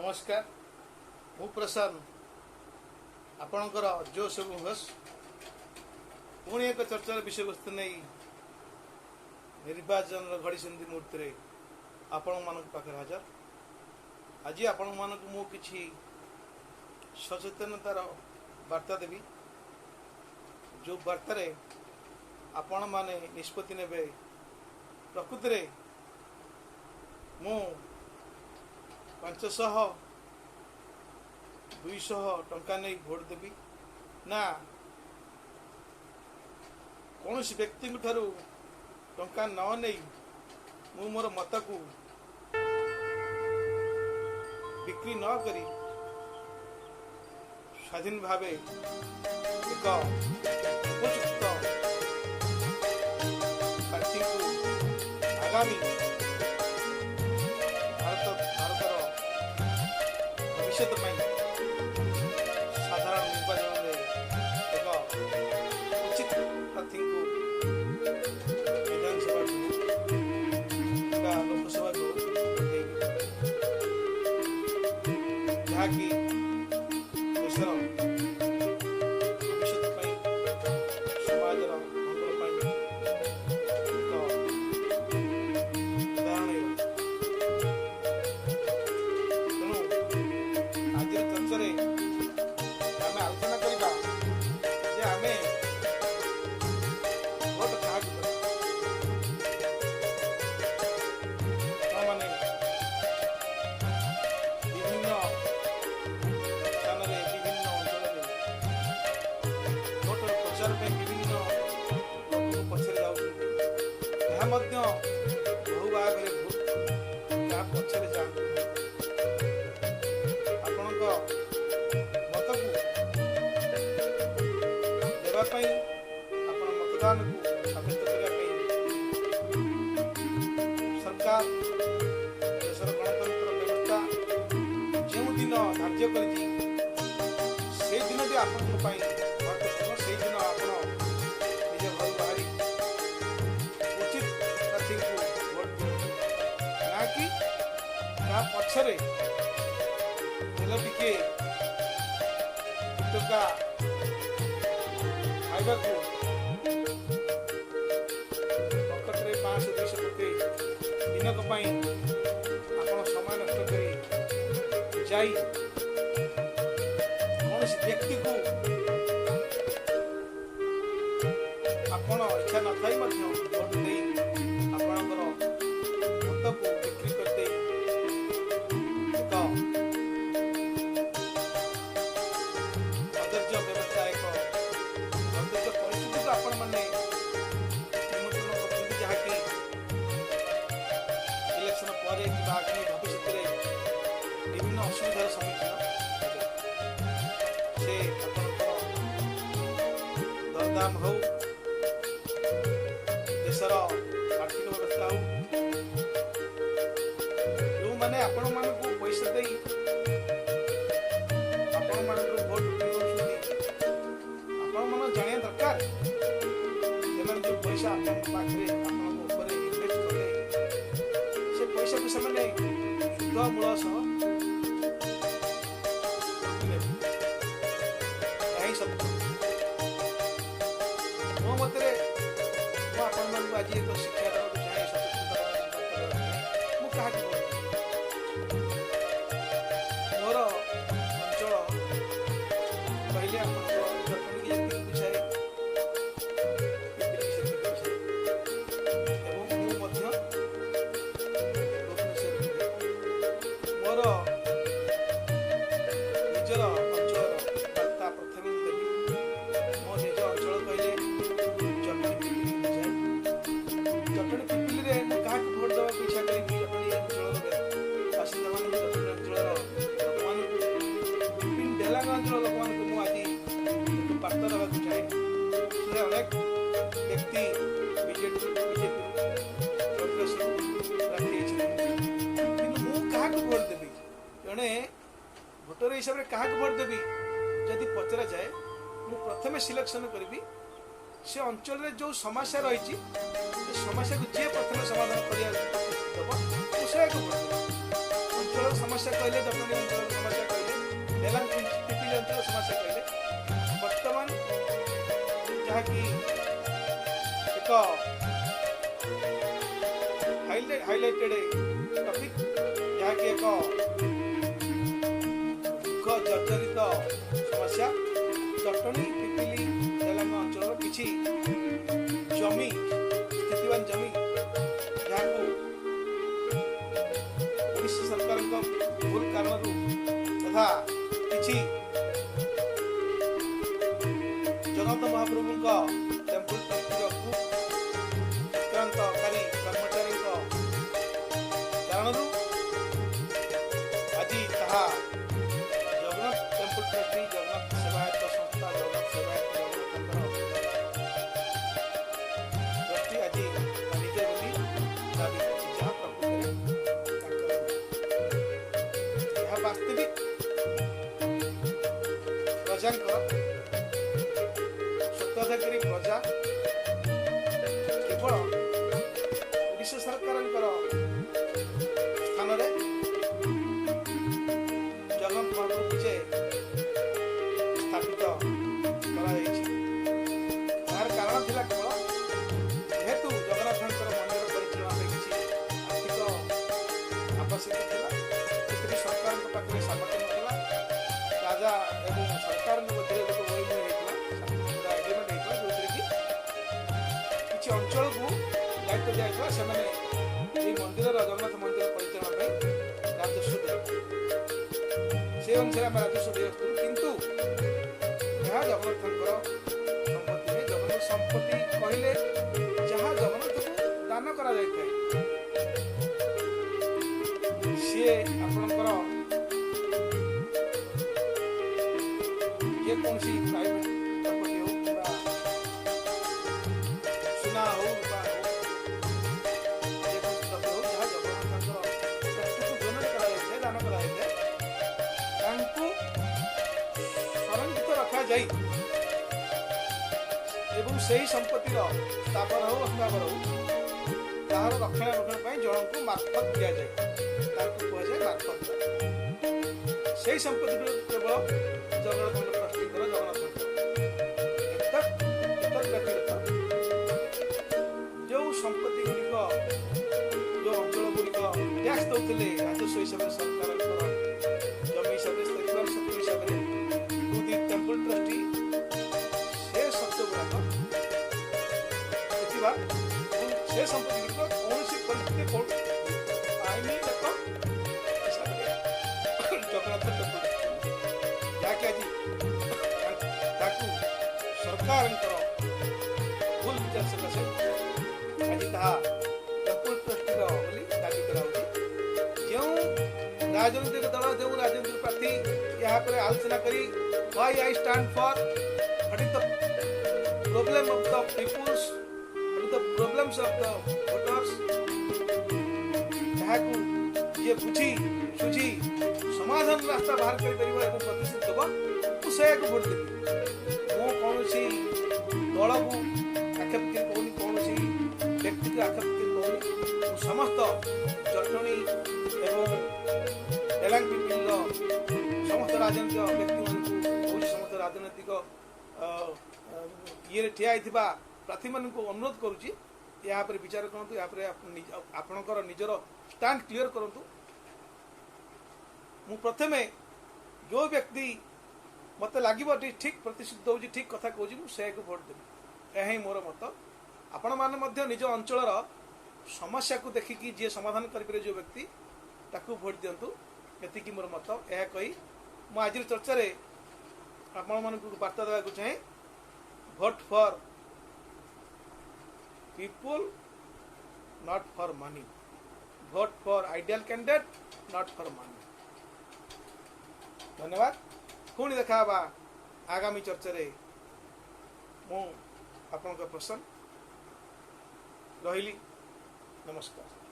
ନମସ୍କାର, ମୁଁ ପ୍ରଶାନ୍ତ, ଆପଣଙ୍କର ଜୋସ୍ ଏବଂ ହୋସ୍। ପୁଣି ଏକ ଚର୍ଚ୍ଚାର ବିଷୟବସ୍ତୁ ନେଇ ନିର୍ବାଚନର ଘଡ଼ିସନ୍ଧି ମୁହୂର୍ତ୍ତରେ ଆପଣମାନଙ୍କ ପାଖରେ ହାଜର। ଆଜି ଆପଣମାନଙ୍କୁ ମୁଁ କିଛି ସଚେତନତାର ବାର୍ତ୍ତା ଦେବି, ଯେଉଁ ବାର୍ତ୍ତାରେ ଆପଣମାନେ ନିଷ୍ପତ୍ତି ନେବେ, ପ୍ରକୃତିରେ ମୁଁ 500, 200 ଟଙ୍କା ନେଇ ଭୋଟ ଦେବି ନା କୌଣସି ବ୍ୟକ୍ତିଙ୍କ ଠାରୁ ଟଙ୍କା ନ ନେଇ ମୁଁ ମୋର ମତକୁ ବିକ୍ରି ନ କରି ସ୍ୱାଧୀନ ଭାବେ ଏକ ଉପଯୁକ୍ତ ପ୍ରାର୍ଥୀଙ୍କୁ ଆଗାମୀ ଭାରତର ଭବିଷ୍ୟତ ପାଇଁ ସାଧାରଣ ନିର୍ବାଚନରେ ଏକ ଉଚିତ ପ୍ରାର୍ଥୀଙ୍କୁ ବିଧାନସଭାକୁ ବା ଲୋକସଭାକୁ ପଠେଇବି, ଯାହାକି ଦେଶର ଭବିଷ୍ୟତ ପାଇଁ, ସମାଜର ମଙ୍ଗଳ ପାଇଁ ଏକ ଉଦାହରଣ ହେବ। ତେଣୁ ଆଜିର ଚର୍ଚ୍ଚାରେ ଆମେ ଆଲୋଚନା କରିବା ଯେ ଆମେ ଭୋଟ କାହାକୁ ଦେବା। ଆପଣମାନେ ବିଭିନ୍ନ ସ୍ଥାନରେ, ବିଭିନ୍ନ ଅଞ୍ଚଳରେ ଭୋଟର ପ୍ରଚାର ପାଇଁ ବିଭିନ୍ନ ଲୋକଙ୍କ ପଛରେ ଯାଉଛନ୍ତି। ଏହା ମଧ୍ୟ ବହୁ ଭାବରେ ଭୁଲ। ଯାହା ପଛରେ ଯାଆନ୍ତୁ, ଆପଣଙ୍କ ମତକୁ ଦେବା ପାଇଁ, ଆପଣ ମତଦାନକୁ ସାବ୍ୟସ୍ତ କରିବା ପାଇଁ ସରକାର ଦେଶର ଗଣତନ୍ତ୍ର ବ୍ୟବସ୍ଥା ଯେଉଁ ଦିନ ଧାର୍ଯ୍ୟ କରିଛି, ସେଇ ଦିନଟି ଆପଣଙ୍କ ପାଇଁ ମହତ୍ୱପୂର୍ଣ୍ଣ। ସେଇଦିନ ଆପଣ ନିଜ ଘରୁ ବାହାରି ଉଚିତ ପ୍ରାର୍ଥୀଙ୍କୁ ଭୋଟ ଦିଅନ୍ତୁ, ନା କି ତା ପଛରେ ତେଲ ଟିକେ ଟଙ୍କା ଖାଇବାକୁ ପକେଟରେ 500, 200 ପକେଇ ଦିନକ ପାଇଁ ଆପଣ ସମୟ ନଷ୍ଟ କରି ଯାଇ କୌଣସି ବ୍ୟକ୍ତିକୁ ଆପଣ ଇଚ୍ଛା ନଥାଇ ମଧ୍ୟ ଭୋଟ ଦେଇ ଆପଣଙ୍କର ମତକୁ ବିକ୍ରି କରିଦେଇ ଏକ କଦର୍ଯ୍ୟ ବ୍ୟବସ୍ଥା, ଏକ କଦର୍ଯ୍ୟ ପରିସ୍ଥିତିକୁ ଆପଣମାନେ ନିମନ୍ତ୍ରଣ କରୁଛନ୍ତି, ଯାହାକି ଇଲେକ୍ସନ ପରେ କିମ୍ବା ଆଗାମୀ ଭବିଷ୍ୟତରେ ବିଭିନ୍ନ ଅସୁବିଧାର ସମ୍ମୁଖୀନ ହେବେ। ସେ ଆପଣଙ୍କର ଦରଦାମ ହଉ, ଦେଶର ଆର୍ଥିକ ବ୍ୟବସ୍ଥା ହଉ, ଯେଉଁମାନେ ଆପଣମାନଙ୍କୁ ପଇସା ଦେଇ ଆପଣମାନଙ୍କର ଭୋଟ କିଣୁଛନ୍ତି, ଆପଣମାନେ ଜାଣିବା ଦରକାର, ସେମାନେ ଯେଉଁ ପଇସା ଆପଣଙ୍କ ପାଖରେ, ଆପଣଙ୍କ ଉପରେ ଇନଭେଷ୍ଟ କଲେ, ସେ ପଇସାକୁ ସେମାନେ ସୁଧ ମୂଳ ସହ ନେବେ। ଏହା ହିଁ ସତ୍ୟ। ମୋ ମତରେ ମୁଁ ଆପଣମାନଙ୍କୁ ଆଜି ଏକ ଶିକ୍ଷା ଦେବାକୁ ଚାହେଁ, ସଚେତନତା ଦେବାକୁ ଚାହେଁ। ମୁଁ କାହାକୁ ଭୋଟ ଦେବି? ମୋର ଅଞ୍ଚଳ କହିଲେ ଆପଣଙ୍କ ଜଟଣୀକି ଯେତିକି ବୁଝାଏ, ପିପିଲିକି ସେତିକି ବୁଝାଏ ଏବଂ ମୁଁ ମଧ୍ୟ ଭୁବନେଶ୍ୱରରେ ରୁହେ। ମୋର ନିଜର ଅଞ୍ଚଳର ବାର୍ତ୍ତା ପ୍ରଥମେ ମୁଁ ଦେବି। ମୋ ନିଜ ଅଞ୍ଚଳ କହିଲେ ଜଟଣୀ, ପିପିଲିକି ବୁଝାଏ। ଜଟଣୀ ପିପିଲିରେ ମୁଁ କାହାକୁ ଭୋଟ ଦେବାକୁ ଇଚ୍ଛା କରିବି? ଜଟଣୀ ଅଞ୍ଚଳର ବାସିନ୍ଦାମାନଙ୍କୁ, ଜଟଣୀ ଅଞ୍ଚଳର ଲୋକମାନଙ୍କୁ, ପିପିଲି ଡେଲାଙ୍ଗ ଅଞ୍ଚଳ ଲୋକମାନଙ୍କୁ ମୁଁ ଆଜି ଏକ ବାର୍ତ୍ତା ଦେବାକୁ ଚାହେଁ। ସେ ଅନେକ ବ୍ୟକ୍ତି ବିଜେଡି, ବିଜେପିରୁ, କଂଗ୍ରେସରୁ ପ୍ରାର୍ଥୀ ହେଇଛନ୍ତି, କିନ୍ତୁ ମୁଁ କାହାକୁ ଭୋଟ ଦେବି, ଜଣେ ଭୋଟର ହିସାବରେ କାହାକୁ ଭୋଟ ଦେବି ଯଦି ପଚରାଯାଏ, ମୁଁ ପ୍ରଥମେ ସିଲେକ୍ସନ କରିବି ସେ ଅଞ୍ଚଳରେ ଯେଉଁ ସମସ୍ୟା ରହିଛି, ସେ ସମସ୍ୟାକୁ ଯିଏ ପ୍ରଥମେ ସମାଧାନ କରିବାକୁ ପ୍ରତିଶ୍ରୁତି ଦେବ, ମୁଁ ସେୟାକୁ ଭୋଟ ଦେବି। ଅଞ୍ଚଳର ସମସ୍ୟା କହିଲେ, ଜଟଣୀ ଅଞ୍ଚଳର ସମସ୍ୟା କହିଲେ, ଡେଲାଙ୍ଗ ପିପିଲି ଅଞ୍ଚଳର ସମସ୍ୟା କହିଲେ, ବର୍ତ୍ତମାନ ଯାହାକି ଏକ ହାଇଲାଇଟେଡ୍ ଟପିକ୍, ଯାହାକି ଏକ ଦୁଃଖ ଜର୍ଜରିତ ସମସ୍ୟା, ଜଟଣୀ, ପିପିଲି, ଡେଲାଙ୍ଗ ଅଞ୍ଚଳର କିଛି ଜମି, ସ୍ଥିତିବାନ ଜମି, ଯାହାକୁ ଓଡ଼ିଶା ସରକାରଙ୍କ ଭୁଲ କାରଣରୁ ତଥା କିଛି ଜଗନ୍ନାଥ ମହାପ୍ରଭୁଙ୍କ ଟେମ୍ପଲ ଟ୍ରଷ୍ଟିର ଚକ୍ରାନ୍ତକାରୀ କର୍ମଚାରୀଙ୍କ କାରଣରୁ ଆଜି ତାହା ଜଗନ୍ନାଥ ଟେମ୍ପଲ ଟ୍ରଷ୍ଟି, ଜଗନ୍ନାଥ ସେବାୟତ ସଂସ୍ଥା, ଜଗନ୍ନାଥ ସେବାୟତ, ଜଗନ୍ନାଥଙ୍କର ଟ୍ରଷ୍ଟି ଆଜି ତା ନିଜ ବୋଲି ଦାବି କରୁଛି, ଯାହା ପ୍ରକୃତରେ ତାଙ୍କର ନୁହେଁ। ଏହା ବାସ୍ତବିକ ପ୍ରଜାଙ୍କର ସ୍ୱତ୍ୱାଧିକାରୀ। ପ୍ରଜା କେବଳ ଓଡ଼ିଶା ସରକାରଙ୍କର ସ୍ଥାନରେ ଜଗନ୍ନାଥ ମହାପ୍ରଭୁ ବିଜେ ସ୍ଥାପିତ କରାଯାଇଛି। ଏହାର କାରଣ ଥିଲା କେବଳ ଯେହେତୁ ଜଗନ୍ନାଥଙ୍କର ମନ୍ଦିର ପରିଚାଳନା ପାଇଁ କିଛି ଆର୍ଥିକ ଆବଶ୍ୟକତା ଥିଲା, ସେଥିରେ ସରକାରଙ୍କ ପାଖରେ ସାମର୍ଥ୍ୟ ନଥିଲା। ରାଜା ଏବଂ ସରକାରଙ୍କ ମଧ୍ୟରେ ଗୋଟେ ବୈମୟ ହେଇଥିଲା, ଗୋଟେ ଏଗ୍ରିମେଣ୍ଟ ହେଇଥିଲା, ଯେଉଁଥିରେ କି କିଛି ଅଞ୍ଚଳକୁ ଦାୟିତ୍ୱ ଦିଆଯାଇଥିଲା, ସେମାନେ ଏଇ ମନ୍ଦିରର, ଜଗନ୍ନାଥ ମନ୍ଦିର ପରିଚାଳନା ପାଇଁ ରାଜସ୍ୱ ଦେବେ। ସେ ଅନୁସାରେ ଆମେ ରାଜସ୍ୱ ଦେଇ ଆସୁଥିଲୁ। କିନ୍ତୁ ଏହା ଜଗନ୍ନାଥଙ୍କର ସମ୍ପତ୍ତି ନୁହେଁ। ଜଗନ୍ନାଥ ସମ୍ପତ୍ତି କହିଲେ ଯାହା ଜଗନ୍ନାଥଙ୍କୁ ଦାନ କରାଯାଇଥାଏ, ସିଏ ଆପଣଙ୍କର ଯେକୌଣସି ପ୍ରାଇଭେଟ ପ୍ରପର୍ଟି ହଉ କିମ୍ବା ସୁନା ହଉ, ରୂପା ହଉ, ଯେକୌଣସି ଦ୍ରବ୍ୟ ହଉ, ଯାହା ଜଗନ୍ନାଥଙ୍କର ଟ୍ରଷ୍ଟିକୁ ଡୋନେଟ୍ କରାଯାଇଥାଏ, ଦାନ କରାଯାଇଥାଏ, ତାଙ୍କୁ ସଂରକ୍ଷିତ ରଖାଯାଇ ଏବଂ ସେହି ସମ୍ପତ୍ତିର ସ୍ଥାବର ହଉ, ଅସ୍ଥାବର ହଉ, ତାହାର ରକ୍ଷଣାବେକ୍ଷଣ ପାଇଁ ଜଣଙ୍କୁ ମାର୍ଫତ ଦିଆଯାଏ। ତାଙ୍କୁ କୁହାଯାଏ ମାର୍ଫତ। ସେଇ ସମ୍ପତ୍ତିକୁ କେବଳ ଜଗନ୍ନାଥ ଟ୍ରଷ୍ଟିଙ୍କର, ଜଗନ୍ନାଥଙ୍କର। ଏତଦ୍ ବ୍ୟତିରେକ ଯେଉଁ ସମ୍ପତ୍ତି ଗୁଡ଼ିକ, ଯେଉଁ ଅଞ୍ଚଳ ଗୁଡ଼ିକ ଟ୍ୟାକ୍ସ ଦେଉଥିଲେ ରାଜସ୍ୱ ହିସାବରେ, ସରକାରଙ୍କର ଜମି ହିସାବରେ, ସ୍ଥିତିବାନ ସତ୍ତ୍ୱ ହିସାବରେ ଟୁ the temple trustee, ସେ ସତ୍ତ୍ୱ ଗୁଡ଼ାକ ସ୍ଥିତିବାନ ଏବଂ ସେ ସମ୍ପତ୍ତି ଗୁଡ଼ିକ କୌଣସି ପରିସ୍ଥିତିରେ ଆଇନଗତ ହିସାବରେ ଜଗନ୍ନାଥ ଟେମ୍ପଲ, ଯାହାକି ଆଜି ତାକୁ ସରକାରଙ୍କର ଭୁଲ ବିଚାର ସକାଶେ ଆଜି ତାହା ଟେମ୍ପଲ ଟ୍ରଷ୍ଟିର ବୋଲି ଦାବି କରାଯାଉଛି। ଯେଉଁ ରାଜନୈତିକ ଦଳ, ଯେଉଁ ରାଜନୈତିକ ପ୍ରାର୍ଥୀ ଏହା ଉପରେ ଆଲୋଚନା କରି why I stand for, what is the problem of the peoples, what is the problems of the voters, ଏହାକୁ ଯିଏ ବୁଝି ସୁଝି ସମାଧାନ ରାସ୍ତା ବାହାର କରିପାରିବ ଏବଂ ପ୍ରତିଶ୍ରୁତି ଦେବ, ମୁଁ ସେୟାକୁ ଭୋଟ ଦେବି। ମୁଁ କୌଣସି ଦଳକୁ ଆକ୍ଷେପ କରି କହୁନି, କୌଣସି ବ୍ୟକ୍ତିକୁ ଆକ୍ଷେପ କରି କହୁନି। ମୁଁ ସମସ୍ତ ଜଟଣୀ ଏବଂ ଡେଲାଙ୍ଗ ପିପିଲିର ସମସ୍ତ ରାଜନୈତିକ ବ୍ୟକ୍ତିମାନଙ୍କୁ କହୁଛି, ସମସ୍ତ ରାଜନୈତିକ ଇଏରେ ଠିଆ ହେଇଥିବା ପ୍ରାର୍ଥୀମାନଙ୍କୁ ଅନୁରୋଧ କରୁଛି, ଏହା ଉପରେ ବିଚାର କରନ୍ତୁ, ଏହା ଉପରେ ଆପଣଙ୍କର ନିଜର ଷ୍ଟାଣ୍ଡ କ୍ଲିୟର କରନ୍ତୁ। ମୁଁ ପ୍ରଥମେ ଯେଉଁ ବ୍ୟକ୍ତି ମୋତେ ଲାଗିବ ଟିକେ ଠିକ୍ ପ୍ରତିଶ୍ରୁତି ଦେଉଛି, ଠିକ୍ କଥା କହୁଛି, ମୁଁ ସେୟାକୁ ଭୋଟ ଦେବି। ଏହା ହିଁ ମୋର ମତ। ଆପଣମାନେ ମଧ୍ୟ ନିଜ ଅଞ୍ଚଳର ସମସ୍ୟାକୁ ଦେଖିକି ଯିଏ ସମାଧାନ କରିପାରିବେ ଯେଉଁ ବ୍ୟକ୍ତି, ତାକୁ ଭୋଟ ଦିଅନ୍ତୁ। ଏତିକି ମୋର ମତ। ଏହା କହି ମୁଁ ଆଜିର ଚର୍ଚ୍ଚାରେ ଆପଣମାନଙ୍କୁ ବାର୍ତ୍ତା ଦେବାକୁ ଚାହେଁ, vote for people, not for money. Vote for ideal candidate, not for money. ଧନ୍ୟବାଦ। ପୁଣି ଦେଖା ହେବା ଆଗାମୀ ଚର୍ଚ୍ଚାରେ। ମୁଁ ଆପଣଙ୍କ ପ୍ରସନ୍ନ ରହିଲି। ନମସ୍କାର।